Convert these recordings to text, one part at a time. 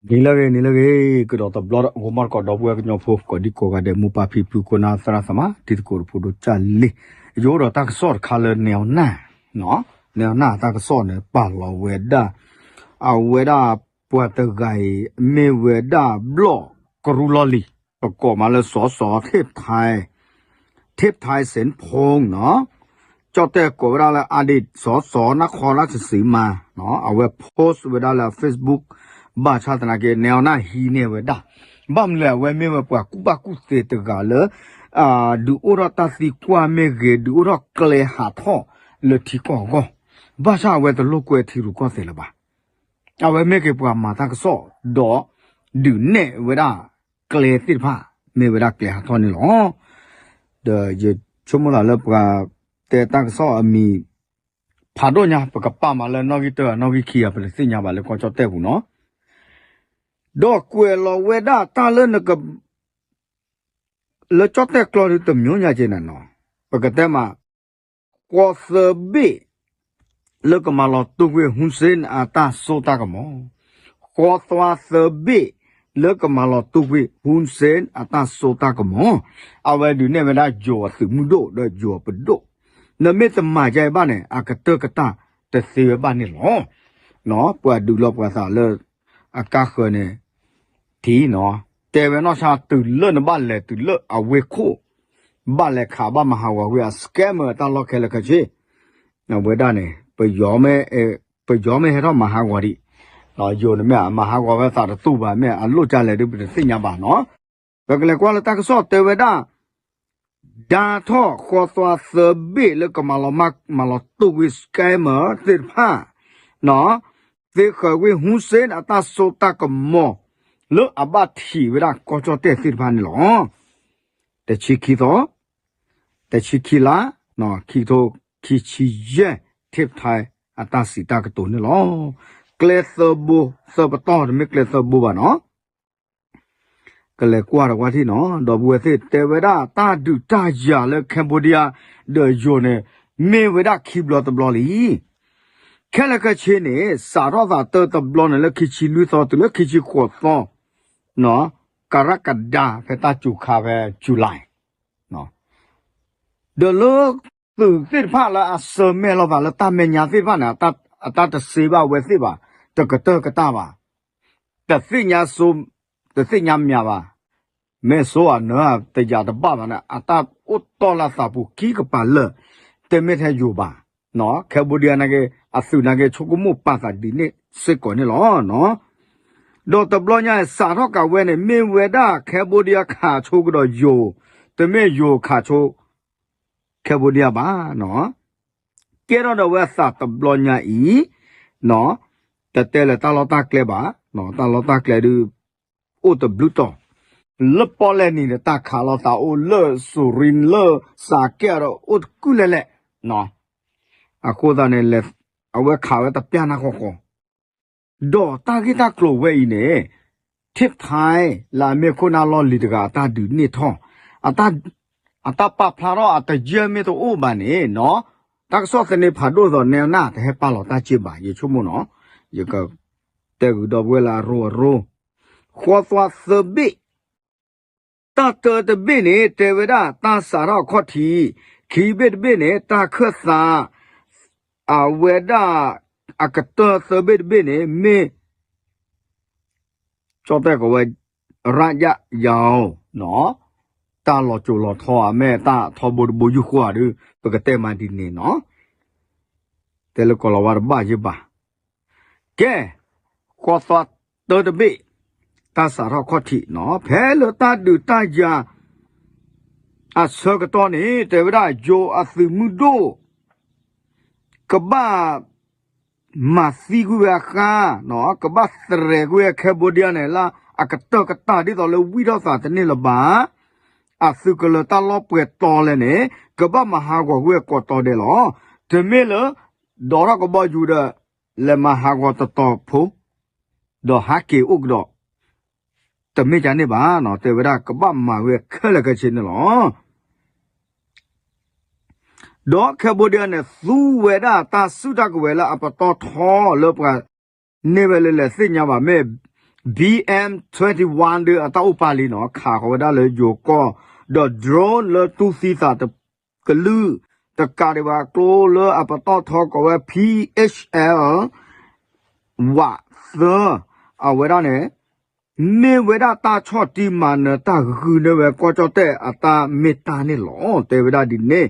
နံၤလၢအဂ့ၤ နံၤလၢအဂ့ၤ ကဒီးတဘျီဒီး ဂီၤမီၢ်တကိး ဒီပုၢ်ဝဲၢ်ကညီဖိ ကိးဒံကိးဂၤဒဲး မိၢ်ပၢ်ဖံဖု ခိၣ်နၢ်သရၣ်သမါ တံၤသကိးတဖိဒိၣ်ကၢ်လံ, ယအိၣ်ဒီးတၢ်ကစီၣ်တခါလၢ နဲအီနၢ်, နဲအီနၢ်တၢ်ကစီၣ်န့ၣ် ပာ်လီၤဝဲဒၣ် အဝဲဒၣ်ပှၤတဂၤအံၤ မ့ၢ်ဝဲဒၣ်ဘျီၣ်ကရူၢ်လီၢ်လံၤ, ပကိးမးလၢ စီၤစီၤ ထ့ၣ်ဖထါ ထ့ၣ်ဖထါ စ့ၣ်ဖိနီၤ, ကၠီၣ်တဲၣ်ကိးဝဲဒၣ်လၢ အါဒ့ၣ် စီၤစီၤ နၢ်ခီနၢ်ဆံးဆံးမး, အဝဲ post ဝဲဒၣ်လၢ Facebook ဘၣ်ဆၣ်သနာ်က့ နဲအီနၢ်ဟံးန့ၢ်ဝဲဒၣ်, ဘၣ်မနုၤလဲၣ် အဝဲမ့ၢ်ဝဲပှၤကူၣ်ဘၣ်ကူၣ်သ့တဂၤလၢ ဒုးအိၣ်ထီၣ်တၢ်သံကွၢ်မ့ၢ်ဂ့ၤ ဒုးအိၣ်ထီၣ်ကျဲဟးထီၣ်လၢထံကီၢ်အဂီၢ်, ဘၣ်ဆၣ်အဝဲတလိာ်ကွဲထံရူၢ်ကီၢ်သဲးလၢၤဘၣ်. အဝဲမ့ၢ်က့ၤပှၤမၤတၢ်ကစီၣ် ဒီးဒုးနဲၣ်ဝဲဒၣ်ကျဲသ့ၣ်တဖၣ် မ့ၢ်ဝဲဒၣ်ကျဲဟးထီၣ်န့ၣ်လီၤ. ဒီးယဆိကမိၣ်သးလၢပှၤတဲတၢ်ကစီၣ်အမံၤ ဖးဒိၣ်ညါ ပကပာ်မးလၢနီၣ်ဂံၢ်တၢ နီၣ်ဂံၢ်ခံဂၤ ပတသ့ၣ်ညါဘၣ်လၢကီၢ်ကၠီၣ်တဲၣ်ပူၤနီၤ, ဒီးကွဲးလီၤဝဲဒၣ်တၢ်လၢနက လၢကၠီၣ်တဲၣ်ကျိာ်ဒုးတမံၤညါက့ၤနၤနီၤ, ပကတဲမး ဃီသၢဘ့ၣ် လၢကမၤလီၤတူာ်ကွံာ် Hun Sen အတၢ်စိတၢ်ကမီၤ, ဃီသွါသၢဘ့ၣ် လၢကမၤလီၤတူာ်ကွံာ် Hun Sen အတၢ်စိတၢ်ကမီၤ, အဝဲဒုးနဲၣ်ဝဲဒၣ်ယိၤအသုးမုၢ်ဒိၣ် ဒီးယိၤအပဒိၣ်, နမ့ၢ်တမၤယါအံၤဘၣ်န့ၣ် အကတၢၢ်ကတၢၢ်တသ့ဝဲဘၣ်န့ၣ်လီၤ. ပှၤဒုးလီၤပှၤသးလၢ အကါဃၢၤန့ၣ် ထံၣ်နီၤ, တဲဝဲနီၢ်ဆါတုၤလၢနဘၣ်လဲၤတုၤလၢအဝ့ၢ်ခိၣ်, ဘၣ်လဲၤခးဘၣ်မၤဟးဂီၤကွံာ်အ scammer အတၢ်လီၢ်ခဲလၢာ်ခဲဆ့, အဝဲဒၣ်န့ၣ် ပယီၤမ့ၢ်ဟဲထီၣ်မၤဟးဂီၤဒံး, ယိၤန့ၣ်မ့ၢ်အမၤဟးဂီၤဝဲသးတတူၢ်ဘၣ် မ့ၢ်အလိၣ်ကလဲၣ်ဒုး ပတသ့ၣ်ညါဘၣ်နီၤ. ပကလဲၤကွၢ်လၢတၢ်ကစီၣ်တဲဝဲဒၣ် ဒါထီၣ်ဃီသွါသၢဘ့ၣ်လၢကမၤလီၤမၢ် မၤလီၤတူာ်ကွံာ် scammer သ့ၣ်တဖၣ် သ့ဃၢၤကွံာ် Hun Sen အတၢ်စိတၢ်ကမီၤ လၢအဘၣ်ထံးဝဲဒၣ်ကီၢ်ကၠီၣ်တဲၣ်သ့ၣ်တဖၣ်န့ၣ်လီၤ. တဆံခံသီ, တဆံခံလါ, ခံကထိခံဆံယဲၢ် ထ့ၣ်ဖထါ အတၢ်စံးတၢ်ကတိၤန့ၣ်လီၤ. ကျဲသၢဘိ, သၢပတီၢ် တမ့ၢ်ကျဲသၢဘိဘၣ်နီၤ. ကလဲၤကွၢ်ဒီးကွၢ်ထံၣ်နီၤ, ဒီပုၢ်ဝဲၢ်သ့ၣ်တဲဝဲဒၣ် တၢ်ဒုးတၢ်ယၤလၢ Cambodia ဒီးယိၤန့ၣ် မ့ၢ်ဝဲဒၣ်ခံဘျီတဘျီလံ. ခဲလၢာ်ခဲဆ့န့ၣ် စးထီၣ်သးတၢတဘျီန့ၣ်လၢခံဆံလွံၢ်သီ တုၤလၢခံဆံဃိးသီ, ကရကဒါ ဖဲတၢ်စူၤခါဖဲ July ဒီးလၢသုးသ့ၣ်တဖၣ်လၢအဆၢမဲာ်လိာ်သး လၢတၢ်မဲာ်ညါသ့ၣ်တဖၣ်န့ၣ် အတၢ်တစ့ဘၣ်ဝဲသ့ၣ်ဘၣ်, တကတၢၢ်ကတၢၢ်ဘၣ်, တသ့ၣ်ညါစိ, တသ့ၣ်ညါမၠးဘၣ်, မ့ၢ်စိအနၢအတယာ်တဘၣ်ဘၣ်န့ၣ် အတၢ်အိၣ်တီၢ်လၢသးပူၤခံကပၤလၢာ်, တမ့ၢ်ထဲယိၤဘၣ်, Cambodia နာ်က့ အသုးနာ်က့ ဆိကမိၣ်ပာ်သးဒ်န့ၣ်စ့ၢ်ကီးန့ၣ်လီၤ. ဒီးတဘျီညါ စးထီၣ်ကးဝဲန့ၣ် မ့ၢ်ဝဲဒၣ် Cambodia ခးဆိကဒီးယိၤ, တမ့ၢ်ယိၤခးဆိ Cambodia ဘၣ်နီၤ. ကဲထီၣ်ဒီးဝဲအသးတဘျီညါအံၤ, တတဲလၢတၢ်လီၢ်တၢ်ကျဲဘၣ်, တၢ်လီၢ်တၢ်ကျဲဒုး အိၣ်တဘျုးတီၤ, လၢပီၣ်လဲၣ်နံၤန့ၣ် တၢ်ခးလိာ်သးအိၣ်, လၢစူၤရံ, လၢစးကဲဒီး အိၣ်တကူၣ်လဲၣ်လဲၣ်, အဃိသတးန့ၣ် အဝဲခးဝဲတပျၢ်နၢ်ဃီဃီ ဒီးတၢ်ဂ့ၢ်တၢ်ကျိၤဝဲအံၤန့ၣ် ထ့ၣ်ဖထါ လၢအမ့ၢ်ခိၣ်နၢ်လီၢ်လံၤတဂၤ အတၢ်ဒုးန့ၢ်ထီၣ်, အတၢ်ပာ်ဖျါထီၣ်အတယၢၢ်မ့ၢ်တအိၣ်ဘၣ်န့ၣ်နီၤ, တၢ်ကစီၣ်သန့ဖးဒိၣ်သိး နဲအီနၢ် တဟဲပာ်လီၤတၢ်စ့ဘၣ် ယဆိကမိၣ်နီၤ, ယကတဲဂုာ်ဒီပုၢ်ဝဲၢ်လၢအရိအရိ, ဃီသွါသၢဘ့ၣ် တၢ်တၢတဘ့ၣ်န့ၣ် တဲဝဲဒၣ်တၢ်စးထီၣ်အခီၣ်ထံး, ခံဘ့ၣ်တဘ့ၣ်န့ၣ် တၢ်ခၢၣ်သး, အဝဲဒၣ်အကတၢၢ်သၢဘ့ၣ်တဘ့ၣ်န့ၣ် မ့ၢ် ကၠီၣ်တဲၣ်ကိးဝဲ ရၣ်ယၣ်ယၤဧိၤ, တၢ်လီၤစိၤလီၤထီဧါ မ့ၢ်တၢ်ထီဘိတဘိယူၢ်ဃီဧါဒုး ပကတဲမးဒ်န့ၣ်နီၤ, တဲလၢကိးလီၤဝါတဘၣ်ယဲၢ်ဘၣ်. ကဲ, ဃီသွါတၢတဘ့ၣ်, တၢ်စးထီၣ်ခီၣ်ထံးနီၤ, ဖဲလၢတၢ်ဒုးတၢ်ယၤ အဆၢကတီၢ်န့ၣ် တဲဝဲဒၣ် ယိၤအသုးမုၢ်ဒိၣ် ကဘၣ်မၤသံကွံာ်ဝဲအဃါ, ကဘၣ်သရဲးကွံာ်ဝဲ Cambodia န့ၣ် လၢအကတၢၢ်ကတၢၢ်ဒ်သိးလၢဝံၣ်ထီၣ်သးတန့ၢ်လၢၤဘၣ်, အသုးကလၢၤတၢ်လီၢ်ပှဲၤတီလဲၣ်န့ၣ် ကဘၣ်မၤဟးဂီၤကွံာ်ဝဲကိးတီဒဲးလီၤ. တမ့ၢ်လၢ ဒိးထီၣ်ကဘီယူၤဒီး လဲၤမၤဟးဂီၤတတီၤဖိ ဒီးဟးက့ၤအိၣ်ကဒီး တမ့ၢ်ကန့ၣ်ဘၣ်, တဲဝဲဒၣ်ကဘၣ်မၤဝဲခဲလၢာ်ခဲဆ့န့ၣ်လီၤ. ဒီး Cambodia န့ၣ် သူဝဲဒၣ်တၢ်စုတၢ်ကဝဲၤလၢအပတီၢ်ထီလၢပှၤန့ၢ်ဝဲလၢလဲၤသ့ၣ်ညါဘၣ် မ့ၢ် B M twenty-one ဒုးအတၢ်အိၣ်ပာ်လံနီၤ ခးဃီၤဝဲဒၣ်လၢယိၤကီၢ် ဒီး drone လၢတူၢ်သံသးတကလုာ် တကးဒံးဘၣ်ကျိလၢအပတီၢ်ထီကိးဝဲ P H L ဝးသၢ အဝဲဒၣ်န့ၣ် မ့ၢ်ဝဲဒၣ်တၢ်ဆီၣ်တံၢ်မၤနၢၤတၢ်ဂုာ်န့ၢ်ဝဲကီၢ်ကၠီၣ်တဲၣ်အတၢ်မ့ၢ်တၢ်န့ၣ်လီၤ. တဲဝဲဒၣ်ဒ်န့ၣ်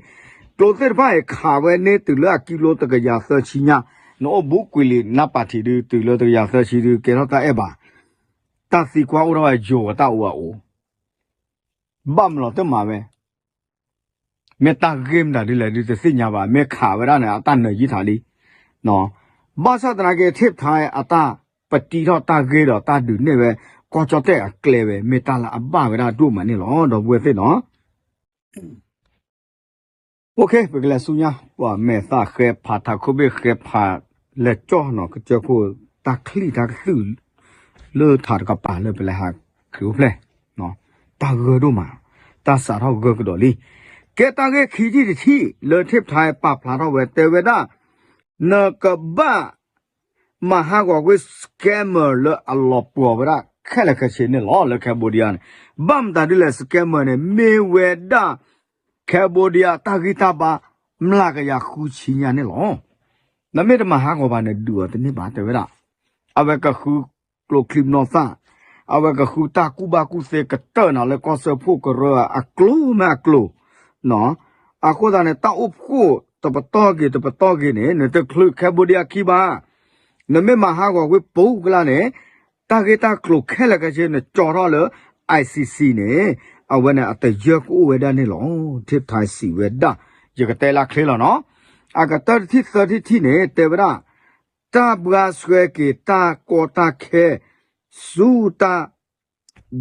ကျိသ့ၣ်တဖၣ်အံၤခးဝဲန့ၢ်တုၤလၢအကံလိတကယၤသၢဆံညါ နအိၣ်ဘူးကွံာ်လံနၢ်ပၢၢ်ထံးဒုး တုၤလၢတကယၤသၢဆံဒုး ကဲထီၣ်တၢ်အဲၣ်ဘၣ်, တၢ်သံကွၢ်အိၣ်ထီၣ်ဝဲယိၤအတၢ်အိၣ်အအိၣ် ဘၣ်မနုၤလီၤတမၤဝဲ မ့ၢ်တၢ်ဂ့ၢ်မတၤဒ်လဲၣ်ဒုးတသ့ၣ်ညါဘၣ် မ့ၢ်ခးဝဲဒၣ်န့ၣ် အတၢ်နၢၤယံာ်ထီၣ်လံ, ဘၣ်ဆၣ်သနာ်က့ ထံၣ်ဖျါအတၢ်ပတံထီၣ်တၢ်ဂ့ၢ်ဒီးတၢ်ဒုးနဲၣ်ဝဲ ကီၢ်ကၠီၣ်တဲၣ်အကျဲဝဲ မ့ၢ်တၢ်လၢအဘၣ်ဝဲဒၣ်ဒိၣ်မးန့ၣ်လီၤ ဒီပုၢ်ဝဲၢ်သ့ၣ်နီၤ. OK ပကလဲၤဆူညါ ပှၤမဲာ်သၣ်ဃဲဖးထးခိၣ်ဘ့ၣ်ဃဲဖး လဲၤကၠီၣ်နီၤ ကစၢၢ်ခိၣ် တၢ်ချံၣ်တၢ်ကသုၣ် လၢထးတကပၤလၢပလဲၤဟးခရံာ်အိၣ်ဖျဲၣ်, တၢ်ဂၢၢ်ဒိၣ်မး, တၢ်စးထီၣ်ဂၢၢ်ကဒီးလံ. ကဲတၢ်ဂ့ၢ်ခံထံၣ်တထံၣ်လၢထံၣ်ဖျါပာ်ဖျါထီၣ်ဝဲ တဲဝဲဒၣ် နကဘၣ် မၤဟးဂီၤကွံာ် scammer လၢအလီၤပှီၤဝဲဒၣ်ခဲလၢာ်ခဲဆ့န့ၣ်လီၤ လၢ Cambodia န့ၣ်. ဘၣ်မတၤဒ်လဲၣ် scammer န့ၣ် မ့ၢ်ဝဲဒၣ် Cambodia တၢ်ဂံၢ်တၢ်ဘါ မျးကယၤဃုဆံညါန့ၣ်လီၤ. နမ့ၢ်တမၤဟးဂီၤဘၣ်န့ၣ် ဒုးအီၤတန့ၢ်ဘၣ် တဲဝဲဒၣ်. အဝဲကဃုကျိချံမျိာ်သၣ်, အဝဲကဃုတၢ်ကူၣ်ဘၣ်ကူၣ်သ့ကတၢၢ်နၤလၢကီၢ်စၢဖှိၣ်ကရၢအကျိၤမ့ၢ်အကျိၤ အဃိသတးန့ၣ် တၢ်အိၣ်ဖှိၣ်တပတီၢ်ဂ့ၤတပတီၢ်ဂ့ၤန့ၣ် နတချုး Cambodia ခံဘၣ်. နမ့ၢ်မၤဟးဂီၤကွံာ်ပူၤကလာ်န့ၣ် တၢ်ဂ့ၢ်တၢ်ကျိၤခဲလၢာ်ခဲဆ့ နကၠီထီၣ်လၢ I C C န့ၣ် အဝဲန့ၣ်အတယၢၢ်ကအိၣ်ဝဲဒၣ်န့ၣ်လီၤ. ထံၣ်ဖျါစံးဝဲဒၣ် ယကတဲလၢချ့လီၤနီၤ. အကတၢၢ်တထံၣ်သၢထံၣ်တထံၣ်န့ၣ် တဲဝဲဒၣ် တၢ်ဘှါဆှဲက့ၤတၢ်ကီတၢ်ခဲ ဆူတၢ်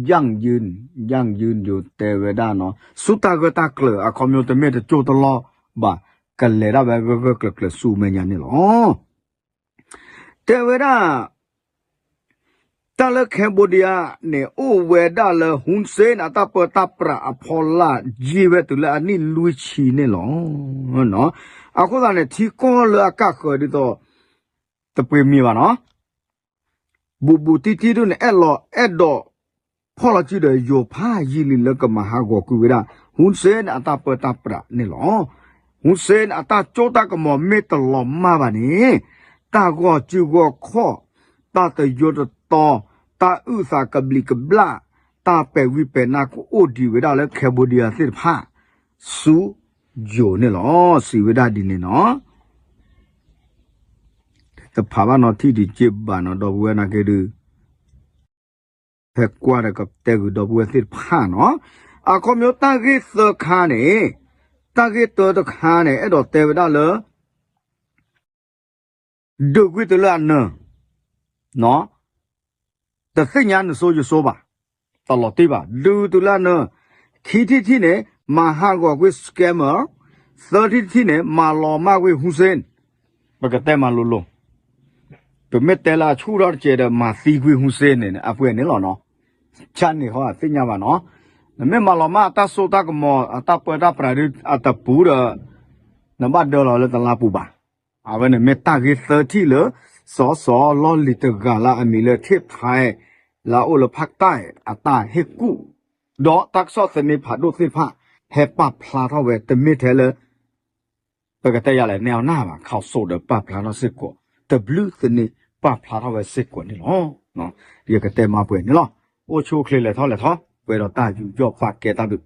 ယၣ်ယုၢ် ယၣ်ယုၢ်ယိၤတဲဝဲဒၣ်နီၤ ဆူတၢ်ဂၢၢ်တၢ်ကျၢၤ အခီပညီတမ့ၢ်တကၠိတလီၢ်ဘၣ် ကလဲၤဒၣ်ဝဲဂၢၢ်ဂၢၢ်ကျၢၤကျၢၤဆူမဲာ်ညါန့ၣ်လီၤ. တဲဝဲဒၣ် တၢ်လၢ Cambodia န့ၣ် အိၣ်ဝဲဒၣ်လၢ Hun Sen အတၢ်ပၢတၢ်ပြးအဖီလာ် ယံာ်ဝဲတုၤလၢအနံၣ်လွံၢ်ဆံန့ၣ်လီၤ. အဃိသတးန့ၣ် ထံကီၢ်လၢအကၣ်ဃၢၤဒ်သိး တပှ့ၤမံၤဘၣ်နီၤ ဘူးဘူးတံၢ်တံၢ်ဒ်န့ၣ် အဲၣ်လီၤအဲၣ်ဒိး ဖီၣ်လီၤစုဒီးယိၤဖးယံာ်လံလၢကမၤဟးဂီၤကွံာ်ဝဲဒၣ် Hun Sen အတၢ်ပၢတၢ်ပြးန့ၣ်လီၤ. Hun Sen အတၢ်ကၠိတၢ်ကမီၤမ့ၢ်တလီၤမၢ်ဘၣ်န့ၣ် တၢ်ဂီၤစုဂီၤခီၣ် တၢ်တယိတတီ တၢ်အုၣ်သးကဘျံးကဘျၣ် တၢ်ပဲာ်ဝံၤပဲာ်နါကအိၣ်ဒံးဝဲဒၣ်လၢ Cambodia သ့ၣ်တဖၣ် ဆူယိၤန့ၣ်လီၤ. စံးဝဲဒၣ်ဒ်န့ၣ်နီၤ တဖးဘၣ်နီၤ ထံၣ်ဒံးက့ဘၣ်နီၤ ဒီပုၢ်ဝဲၢ်နာ်က့ဒုး ဖဲကွၢ်ဒီးကတဲဂုာ်ဒီပုၢ်ဝဲၢ်သ့ၣ်တဖၣ်နီၤ. အခီပညီတၢ်ဂ့ၢ်သၢခါန့ၣ် တၢ်ဂ့ၢ်တၢတခါန့ၣ် အဲၣ်ဒိးတဲဝဲဒၣ်လၢ ဒုးကွံာ်တုၤလၢအနၢၤ တသ့ၣ်ညါနစိယစိဘၣ်, တလီၤတံၢ်ဘၣ်, ဒုးတုၤလၢအနၢၤ, ခံထံၣ်တထံၣ်န့ၣ် မၤဟးဂီၤကွံာ် scammer, သၢထံၣ်တထံၣ်န့ၣ် မၤလီၤမၢ်ကွံာ် Hun Sen, ပကတဲမၤလိၤလိၤ, ပမ့ၢ်တဲလၢအဆူၣ်ထီၣ်တကဲးဒီး မၤသံကွံာ် Hun Sen န့ၣ် အပှဲၤန့ၣ်လီၤနီၤ, ကန့ၣ်ဃီသ့ၣ်ညါဘၣ်နီၤ, နမ့ၢ်မၤလီၤမၢ်အတၢ်စိတၢ်ကမီၤ အတၢ်ပၢတၢ်ပြးဒ်အတပူၤဒီး နဘၣ်ဒၢလီၤလၢတလါပူၤဘၣ်. အဝဲန့ၣ်မ့ၢ်တၢ်ဂ့ၢ်သၢထံၣ်လၢ စီၤစီၤလီၢ်လံၤတဂၤလၢအမံၤလၢ ထံၣ်ဖး လၢအအိၣ်လၢဖးတၢ် အတၢ်ဟ့ၣ်ကူၣ်, ဒီးတၢ်ကစီၣ်သန့ဖးဒိၣ်သ့ၣ်တဖၣ် ဟဲပာ်ဖျါထီၣ်ဝဲ တမ့ၢ်ထဲလၢ ပကတဲယၤလဲၣ် နဲအီၤနၢ်ဘၣ် ခီစိဒီးပာ်ဖျါထီၣ်စ့ၢ်ကီး, တဘျုးသန့ပာ်ဖျါထီၣ်ဝဲစ့ၢ်ကီးန့ၣ်လီၤ. ယကတဲမၤပှဲၤန့ၣ်လီၤ. အိၣ်ဆူၣ်အိၣ်ချ့လဲၤထီၣ်လဲၤထီၣ် ပှဲၤဒီးတၢ်ယူးယီၣ်ပာ်ကဲတၢ်ဘျုး